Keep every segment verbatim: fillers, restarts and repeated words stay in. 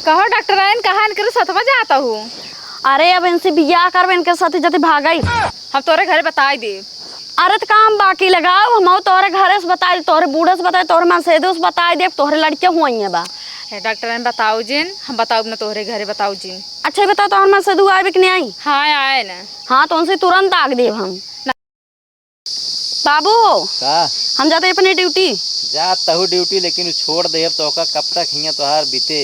कहो डॉक्टराइन, कहाँ इनके सथवा जाता हूँ? अरे, अब इनसे बियाह करबे, इनके साथे जति भागई। हम तोरे घरे बताई देब। अरे, त काम बाकी लगाओ, हम तोरे घरे से बताई, तोरे बूढ़े से बताई, तोरे मनसेदू से बताई देब, तोरे लड़के हुआइए बा। हे डॉक्टराइन, बताओ जिन, हम बताउब ना तोहरे घरे, बताओ जिन। अच्छा, ये बताओ, तोहर मनसेदू आए बे कि नहीं आई? हाँ, आए ना। हाँ, तो उनसे तुरंत आग देब हम। बाबू हो, का? हम जाते अपने ड्यूटी। जा तहु ड्यूटी, लेकिन उ छोड़ देब तो ओका कब तक हियां तोहार बीते?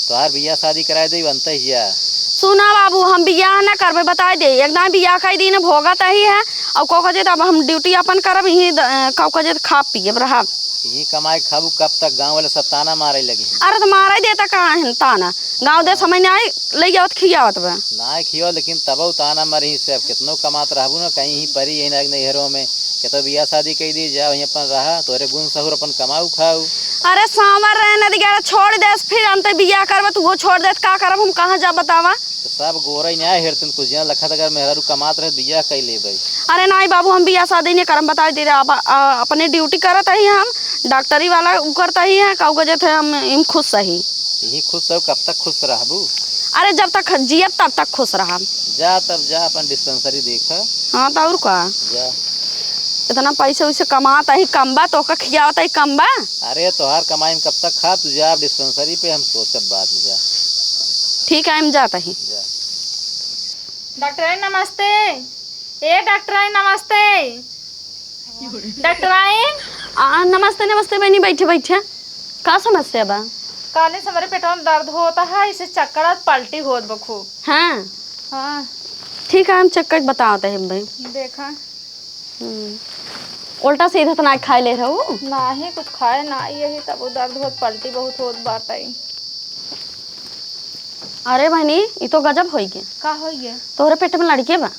तोहार बियाह शादी कराए देब अंत हिया। सुना बाबू, हम बियाह ना करबे, बताए दे। एकदम बियाह कई दिन भोगत ही है, और कहो जे तब हम ड्यूटी अपन करब, यहीं द-, कहो जे खा पियब रहब। यहीं कमाए खाबू कब तक? गाँव वाले सब ताना मारे लगे। अरे तो मारे देता कहाँ है ताना? गाँव दे समय नहीं आई, ले आवत खियावत बा। नाय खियो, लेकिन तबो ताना मरही से। अब कितनो कमात रहबू ना, कहीं ही परी यही ना नैहरों में, केतो बियाह शादी कई दी, जा वहीं अपन रहा, तोरे गुण सहूर अपन कमाऊ खाऊ। अरे सांवर रहे न दिगारा छोड़ देस, फिर अंत बियाह करबे तो वो छोड़ देत, का करब हम, कहाँ जा बतावा? तो सब गोरई न्याय हेरतन कुछ जिया लखत, अगर मेहरारू कमात रहे बियाह कई लेबे। अरे नाई बाबू, हम बियाह शादी नहीं करम, बताई दे रहे, अब, आ, अपने ड्यूटी करत ही हम, डॉक्टरी वाला उ करत ही है, का उ गजत है, हम इम खुश सही। यही खुश हो, कब तक खुश रहबू? अरे, जब तक जियब, तब तक खुश रहब। जा, तब जा, अपन डिस्पेंसरी देखा। हाँ, तो और का? जा। इतना पैसे उसे कमात ही कम बा, तो का खियावत ही कम बा? अरे, तोहार कमाई में कब तक खा, तू जा डिस्पेंसरी पे, हम सोचब बाद में, जा। ठीक है, हम जात ही। जा। डॉक्टराइन नमस्ते। ए डॉक्टराइन नमस्ते। डॉक्टराइन। आ, नमस्ते, नमस्ते बहनी, बैठे, बैठे। का समस्या बा? काले से हमरे पेटवा में दर्द होता है, इसे चक्कर और पलटी होत बा खूब। हाँ। हाँ। ठीक है, हम चेक करके बतावत है भाई। देखा। हम्म। उल्टा सीधा तो ना खाए ले रहू? नाही, कुछ खाए ना, यही तब वो दर्द होत, पलटी बहुत होत बाटे। अरे बहनी, ई तो गजब होई गे। का होई गे? तोहरे पेट में लड़के बा।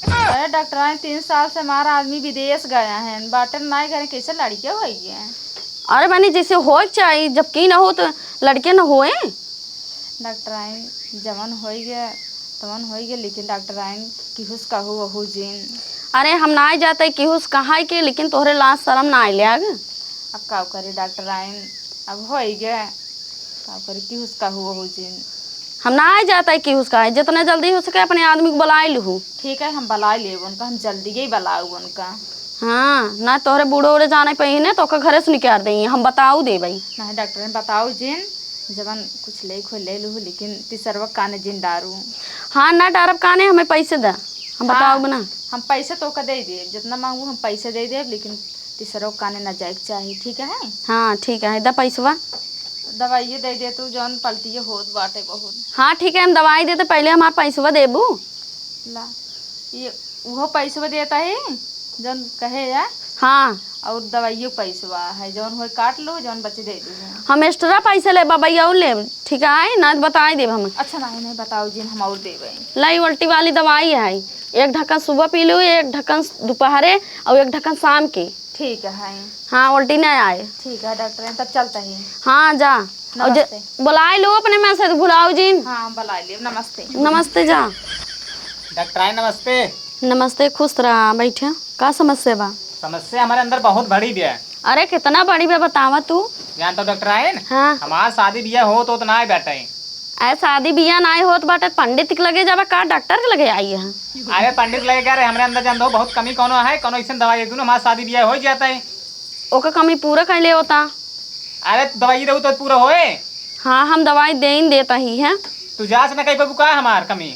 अरे डॉक्टराइन, तीन साल से हमारा आदमी विदेश गया है, बाटे नाई घरे, कैसे लड़के होई गे? अरे बहनी, जैसे होए के चाही, जब की ना हो तो लड़के ना होए। डॉक्टराइन, जवन होई गे, तवन होई गे, लेकिन डॉक्टराइन, किहुस कहू वहू जिन। अरे हम नाई जाते किहुस कहाई के, लेकिन तोहरे लाज शरम नाई लाग। अब का करे डॉक्टराइन, अब होई गे। का करी, किहुस कहू वहू जिन। हम ना आए जाता है किहुस का, जितना जल्दी हो सके अपने आदमी को बुलाए लूहू। ठीक है, हम बुलाए लेब उनका, हम जल्दी ही बुलाऊ उनका। हाँ, ना तोहरे बूढ़े उड़े जाने पे ही ने, तो ओकर घरे से निकाल देई, हम बताऊ देबई। नहीं डॉक्टराइन, बताऊ जिन, जवन कुछ ले खो ले लूहू, लेकिन तीसरवा काने जिन डारू। हाँ, ना डारब काने, हमें पैसे दा, हम हाँ, बताऊ ना। हम पैसे तोका दे देब, जितना मांगू हम पैसे दे देब, लेकिन तीसरवा काने ना जाए के चाही, ठीक है? हाँ, ठीक है, दा पैसवा। दवाइये दे दे तू, जौन पलटिये होत बाटे बहुत। हाँ, ठीक है, हम दवाई देते, पहले हमार पैसवा देबू। ला, ये उहो पैसवा देता है, जौन कहे है। हाँ। और दवाइयो पैसवा है, जौन होए काट लो, जौन बचे दे दू। हम एक्स्ट्रा पैसे लेबा भैया, और लेब, ठीक है, ना तो बताई देब हम। अच्छा, नहीं, नहीं, बताओ जिन, हम और देबे। लाई, उल्टी वाली दवाई है, एक ढक्कन सुबह पी लो, एक ढक्कन दोपहरे और एक ढक्कन शाम के। ठीक है। हाँ, उल्टी नहीं आए। ठीक है डॉक्टराइन, तब चलता ही। हाँ, जा। और जे नमस्ते। बुलाई लो अपने में से, भुलाओ जिन। हाँ, बुलाई लियो। नमस्ते। नमस्ते, जा। डॉक्टराइन नमस्ते। नमस्ते, खुश रहा, बैठे। का समस्या बा? समस्या हमारे अंदर बहुत बड़ी बा। अरे, कितना बड़ी बा, बतावा तू। जानता डॉक्टराइन? हाँ। हमार शादी बियाह होत, होत ना आए बैठे। अरे, शादी बियाह नाई होत बाटे, पंडित के लगे जाबा का, डॉक्टर के लगे आई है? अरे, पंडित के लगे क्या रे, हमरे अंदर जान दो, बहुत कमी कौनो है, कौनो ऐसन दवाई दे दू ना, हमारा शादी बियाह हो जाता है। ओकर कमी पूरा कर ले होता। अरे, दवाई देऊ तो पूरा होए। हाँ, हम दवाई दे ही देता ही है। तू जांच ना कर पाबू का हमार कमी?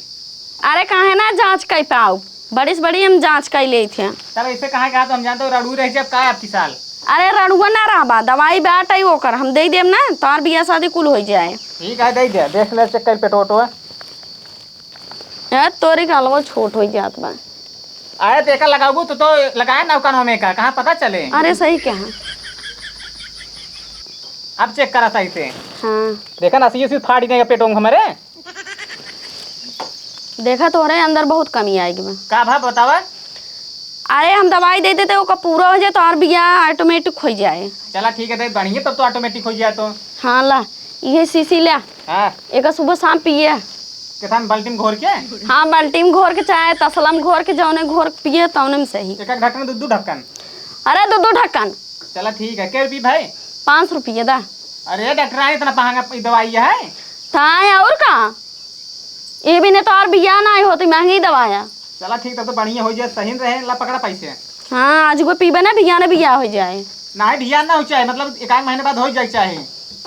अरे, काहे ना जांच कर पाऊ? बड़ी से बड़ी हम जांच कर लेत हैं। तब ऐसे कहाँ कहा तो हम जानते हो, रड़ू रह जाब का आपकी साल? अरे, रड़ुआ ना रहबा, दवाई बाटे ओकर, हम दे देब ना, तोर बियाह शादी कुल हो जाए। ठीक है, दे दे, देख ले, चेक कर पेट वोट। यार, तोरी गालवा छोट हो जात बा। अरे, तो एका लगाबू तो, तो लगाए ना कानों में का, कहाँ पता चले? अरे, सही कहा। अब चेक करा सही से। हाँ। देखा ना, सी सी फाड़ देगा पेटों में हमारे। देखा, तोहरे अंदर बहुत कमी आएगी बा। का भा बतावा? अरे, हम दवाई दे देते, ओका पूरा हो जाए, तो और बियाह ऑटोमेटिक हो जाए। चला, ठीक है, दे बढ़िया, तब तो ऑटोमेटिक हो जाए तो। हाँ, ला, ये शीशी ले। हाँ। एका सुबह शाम पिए। किसान बाल्टी में घोर के? हाँ, बाल्टी में घोर के, चाहे तसला में घोर के, जौने घोर के पिए, तौने में सही। एक एक ढक्कन, दो दो ढक्कन? अरे, दो दो ढक्कन। चला, ठीक है, के रुपये भाई? पाँच रुपये दा। अरे डॉक्टर, इतना महंगा दवाई है? ताय और का? ए बिने तो और बियाह नाहीं होत, महँगी दवाया। चला ठीक, तब तो बढ़िया होइ जाए, सही रहे। ला पकड़ा पैसे। हाँ, आज को पीबे ना, बियाह ना बियाह होइ जाए। नाहीं, बियाह ना होइ चाहे, मतलब एक आध महीने बाद होइ जाए चाहे।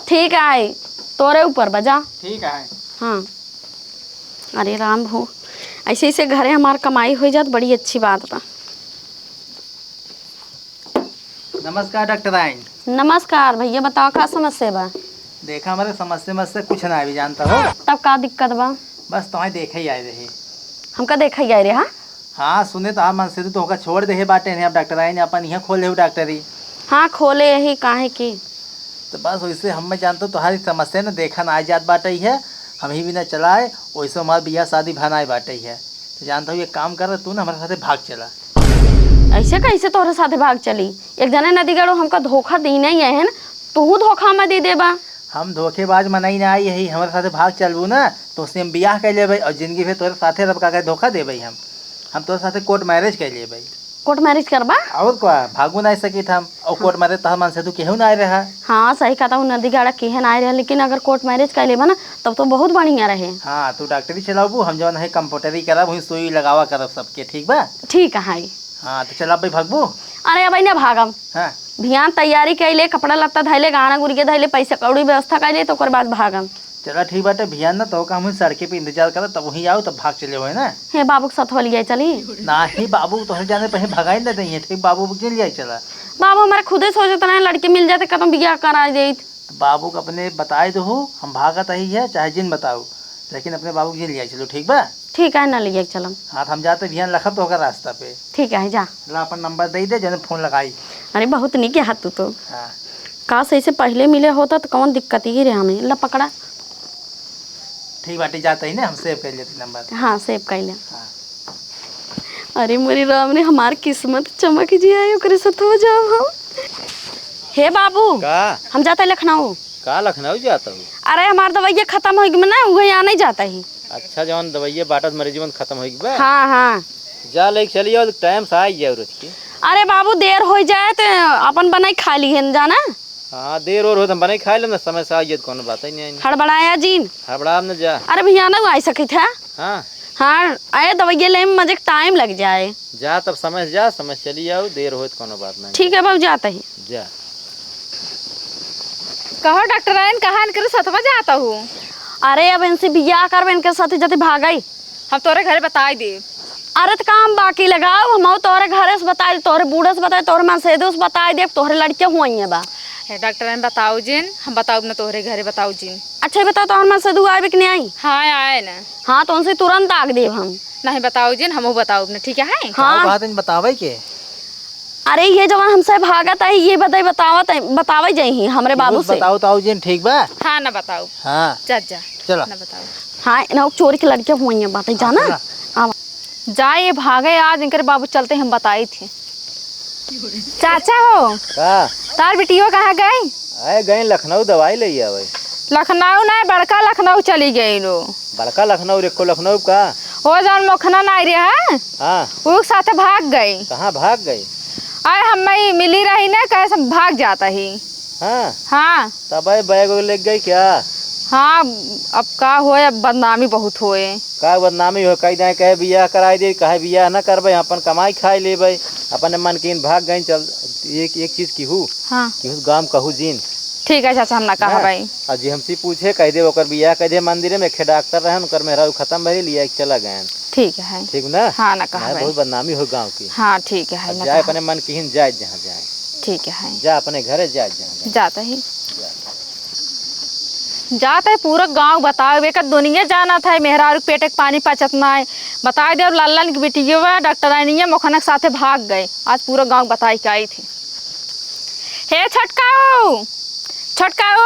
ठीक है, तोरे ऊपर बा, जा। ठीक है। हाँ। अरे राम हो, ऐसे ऐसे घरे हमार कमाई होइ जात, बड़ी अच्छी बात बा। नमस्कार डॉक्टराइन। नमस्कार भैया, बताओ का समस्या बा? देखा, हमरे समस्या में से कुछ ना अभी जानता हो। तब का दिक्कत बा? बस तुम्हें देखे ही आए रहे। हमका देखे ही आए रहे, हाँ? हाँ, सुने तो आप मनसेधू तोहका छोड़ देहे बाटे ने, अब डॉक्टराइन अपन इहाँ खोले हो डॉक्टरी। हाँ, खोले यही, काहे की? तो बस वैसे हम मैं जानता हूँ, तुम्हारी समस्या ना देखा ना आ जात बाटे है, हम ही भी ना चलाए, वैसे हमार बियाह शादी भनाए बाटे है। तो जानता हूँ, एक काम कर, तू ना हमारे साथे भाग चला। ऐसे कैसे तोहरे साथे भाग चली? एक जने नदीगढ़ो हमका धोखा दीने ही है ना, तू धोखा में दे देबा। हम धोखेबाज मनई ना आई यही, हमारे साथे भाग चलबू ना, तो उससे हम बियाह कर लेबे और जिंदगी भर तोरे साथे रह का धोखा देबे हम। हम तोरे साथे कोर्ट मैरिज कर लेबे। कोर्ट मैरिज करबा? और का, भागू ना सकित हम, और कोर्ट मैरिज तोहर मनसेधू केहू ना आए रहा। हाँ, सही कहता हूँ, नदीगढ़ा केहे ना आए रहा, लेकिन अगर कोर्ट मैरिज कर लेबा ना, तब तो बहुत बढ़िया रहे। हाँ, तू डॉक्टरी चलाबू, हम जौन है कंपाउंडरी करब, वहीं सुई लगावा करब सबके, ठीक बा? ठीक है। हाँ, तो चल अब भाई भागबू? अरे अब ना भागम। हाँ। भियान तैयारी कैले, कपड़ा लत्ता धैले, गाना गुरिया धैले, पैसा कौड़ी व्यवस्था कैले, तो ओकर बाद भागम। चला ठीक बाटे, भियान ना तो का हम सड़के पे इंतजार करब, तब वहीं आओ, तब भाग चले हुए ना। हे बाबू के साथ हो लिया चली। नाही बाबू, तोहरे जाने पे भगाई ना दइहे, ठीक बाबू के लिए चला। बाबू हमारे खुदे सोचत रहे, लड़के मिल जाते, कतम बियाह करा देत। तो बाबू के अपने बताए दो हो, हम भागत आई है, चाहे जिन बताओ, लेकिन अपने बाबू के लिए चलो, ठीक बा? ठीक है, ना लिए चलम। हाँ, तो हम जाते भियान लखब तो होगा रास्ता पे। ठीक है, जा। ला अपन नंबर दे दे, जने फोन लगाई। अरे बहुत नीक है तू तो। हाँ। काश ऐसे पहले मिले होता तो कौन दिक्कत ही रहे हमें। ला पकड़ा। ठीक बाटे, जाते ही ना हम सेव कर लेते नंबर। हाँ, सेव कर ले। हाँ। अरे मोरे राम रे, हमार किस्मत चमक जाए, ओकरे साथ हो जाओ हम। हे बाबू, का? हम जाते लखनऊ। का लखनऊ जाता हूँ? अरे हमार दवाइया खत्म हो गई ना, उहे यहाँ नहीं जाता ही। अच्छा, जौन दवाइया बाटत मरीजवन खत्म हो गई बा? हाँ, हाँ। जा लेके चली आओ, टाइम से आई जाओ रोज की। अरे बाबू, देर हो जाए तो अपन बनाई खा ली है जाना। हाँ, देर और हो तो हम बनाई खा लेम ना, समय से आई जाए तो कोनो बात ही नहीं आई। हड़बड़ाया जिन। हड़बड़ाब न जा। अरे भैया ना आई सकित है। हाँ। हाँ, आए दवाइया ले में मजे टाइम लग जाए। जा तब समय से जा, समय से चली आओ, देर होए तो कोनो बात नहीं। ठीक है बाबू, जाता ही। जा। कहो डॉक्टराइन, कहाँ इनके सथवा जाता हूँ? अरे अब इनसे बियाह करबे, इनके साथ जति भागई। हम तोरे घरे बताई देब। अरे त काम बाकी लगाओ, हम तोरे घरे से बताई, तोरे बूढ़े से बताई, तोरे मनसेदू से बताई देब, तोरे लड़के हुआइए बा। हे डॉक्टराइन बताओ जिन, हम बताउब न तोहरे घरे बताओ जिन। अच्छा ये बताओ, तोहर मनसेदू आए बे कि नहीं आई? हाँ आए न। हाँ तो उनसे तुरंत आग देब हम। नहीं बताओ जिन, हमहू बताउब न, ठीक है? हाँ। का बात इन बतावे के? अरे ये जवन हमसे भागत है, ये बताई बतावत है, बतावे जाई ही हमरे बाबू से। बताओ ताऊ जिन, ठीक बा? हाँ न बताओ। हाँ। जा जा। चलो। न बताओ। हाँ, ना चोरी के लड़के हुआइए बात है, जाना? चला। आवा। जा ये भागे आज, इनकर बाबू चलते हम बताई थे। चाचा हो। का? तार बिटियो कहाँ गई? आए गई लखनऊ दवाई ले आवे। लखनऊ ना, बड़का लखनऊ चली गई लो। बड़का लखनऊ, रेखो लखनऊ का? वो जौन मोखना नाई रहे हैं, हाँ। वो साथे भाग गई। कहाँ भाग गई? अरे हम ही मिली रही ना, कहे से भाग जाता ही। हाँ। हाँ। तब बैग वैग ले गई क्या? हाँ, अब का होए, अब बदनामी बहुत होए। का बदनामी हो, कही जाए कहे बियाह कराई दे, कहे बियाह ना करबे, अपन कमाई खाई लेबे, अपने मन के इन भाग गई। चल एक, एक चीज की हूँ, हाँ। कि उस गाँव कहू जीन। ठीक है चाचा, हम ना कहा ना? भाई। और जी हमसे पूछे, कह दे ओकर बियाह कह दे मंदिर में, एक डॉक्टर रहन, ओकर मेहरारू खत्म भइल, लिया के चला गए। ठीक है। ठीक ना? हाँ, ना कहा मैं भाई। बहुत बदनामी हो गाँव की। हाँ, ठीक है, अब ना जाए कहा। अपने मन की ही जाए जहाँ जाए। ठीक है। जा अपने घरे जाए जहाँ जाए। जाता ही। जा। जाता है पूरा गाँव बताओ, एक दुनिया जाना था, मेहरारू के पेट के पानी पचत ना है। बताए दे लल्लन की बिटिया डॉक्टरानिया मोखना के साथे भाग गए। आज पूरा गाँव बताई के आई थी। हे छोटकाऊ, छोटकाऊ।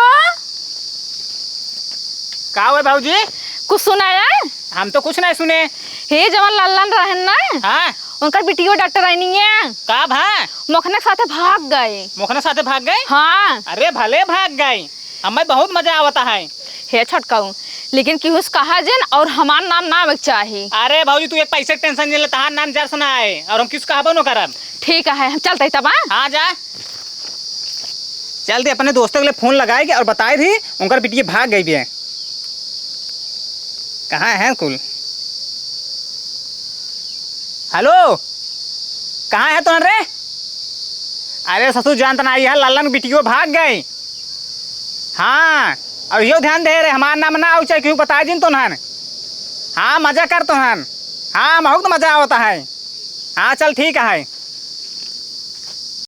का हुआ भाऊजी? कुछ सुनाया? हम तो कुछ नहीं सुने। हे जवन लल्लन रहन ना, हाँ। उनकर बिटियो डॉक्टरानिया। का भा? मोखना के साथे भाग गए। मोखना के साथे भाग गए? हाँ। अरे भले भाग गए, हमें बहुत मजा आवता है। हे छोटकाऊ, लेकिन केहू से कहा जिन और हमार नाम ना आवे के चाही। अरे भाऊजी, तू एक पैसे के टेंशन जिन ले, तहार नाम जर से ना आए और हम केहू से कहबो न करब। ठीक है, हम चलते तब, हाँ? हाँ, जा। चल दे, अपने दोस्तों के लिए फोन लगाए के और बताए दी, उनकर बिटिया भाग गई भी है। कहाँ है कुल? हेलो, कहाँ है तोहन रे? अरे ससुर, जानत ना, यह लल्लन बिटियो भाग गई। हाँ, और यो ध्यान दे रे, हमार नाम ना आऊ चाहे क्यों बता दिन तोहन। हाँ, मजा कर तोहन। हाँ, बहुत मजा आवता है। हाँ, चल ठीक है।